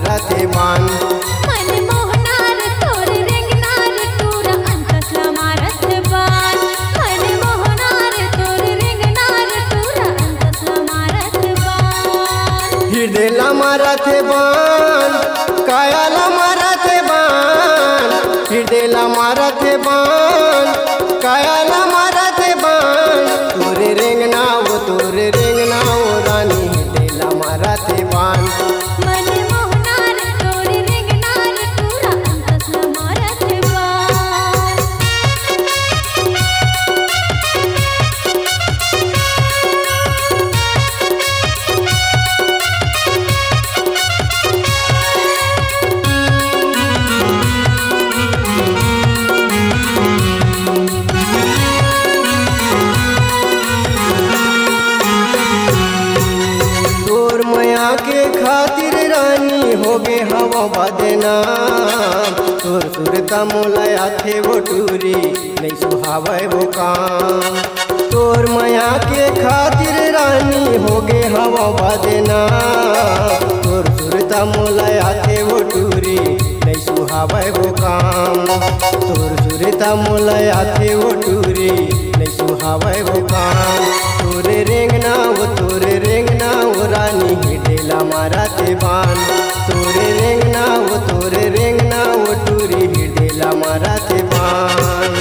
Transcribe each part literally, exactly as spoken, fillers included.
मारत हे बान। मन मोहनार तोर रेंगनार टूरा अंतस ला मारत हे बान। मन मोहनार तोर रेंगनार टूरा अंतस ला मारत हे बान। हृदय ला मारत हे बान, काया ला मारत हे बान। हृदय ला मारत हे बान, काया ला मारत हे बान। तोरे रेंगना वो, तोरे रेंगना वो रानी, हृदय ला मारत हे बान। मन मोहनार तोरे रेंगनार टूरा अंतस ला मारत हे बान। तोर मया के खातिर रानी होगे हवं बदनाम। तोर सुरता मोला आथे वो टूरी, नइ सुहावय वो काम। तोर मया के खातिर रानी होगे हवं बदनाम। तोर सुरता मोला आथे वो टूरी, नइ सुहावय वो काम। तोर सुरता मोला आथे वो टूरी, नइ सुहावय वो काम। तोरे रेंगना वो, तोरे रेंगना वो रानी, हृदय ला मारत हे बान। तोरे रेंगना वो, तोरे रेंगना वो टूरी, हृदय ला मारत हे बान।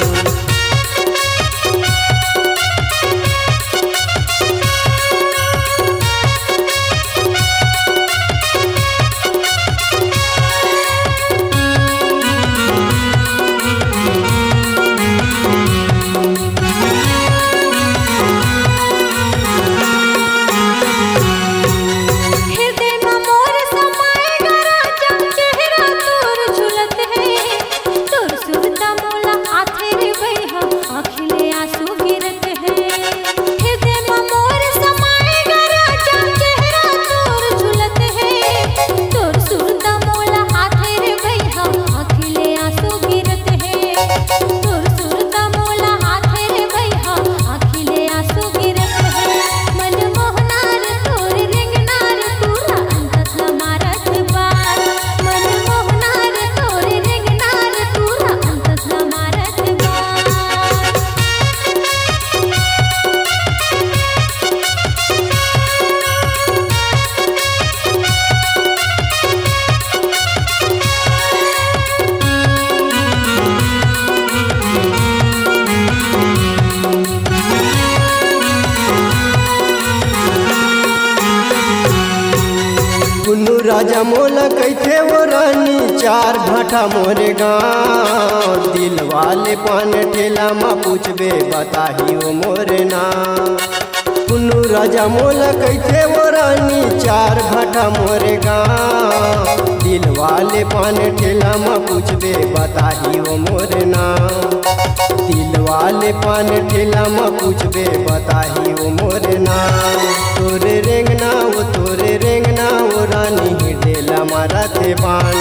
हृदय म मोर समाए गा राजा, चेहरा तोर झुलत हे। तोर सुरता मोला आथे रे बइहा, आँखी ले आंसू गिरत हे। हृदय म मोर समाए गा राजा, चेहरा तोर झुलत हे। तोर सुरता मोला आथे रे बइहा, आँखी ले आंसू गिरत हे। तोर सुरता मोला आथे रे बइहा, आँखी ले आंसू गिरत हे। मन मोहनार तोर रेंगनार टूरा अंतस ला मारत बान। मन मोहनार तोर रेंगनार टूरा अंतस ला मारत बान। कुन्नू राजा मोला कहिथे वो रानी, चार भाठा मोरे गाँव। दिल वाले पान ठेला म पूछबे, बताही वो मोरे नाम। कुन्नू राजा मोला कहिथे वो रानी, चार भाठा मोरे गाँव। दिल वाले पान ठेला म पूछबे, बताही वो मोरे नाम। दिल वाले पान ठेला म पूछबे, बताही वो मोरे नाम। तोरे रेंगना वो, तोरे रेंगना वो रानी, हृदय ला मारत हे बान।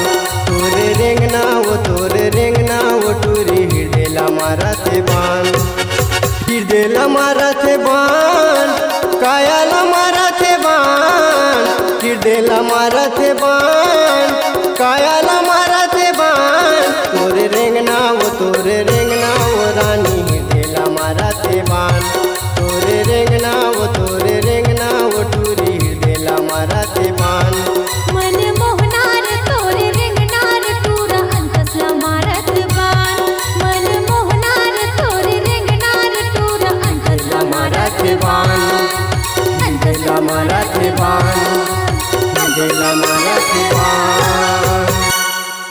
तोरे रेंगना वो, तोरे रेंगना वो टूरी, हृदय ला मारत हे बान। हृदय ला मारत हे बान, काया ला मारत हे बान। हृदय ला मारत हे बान,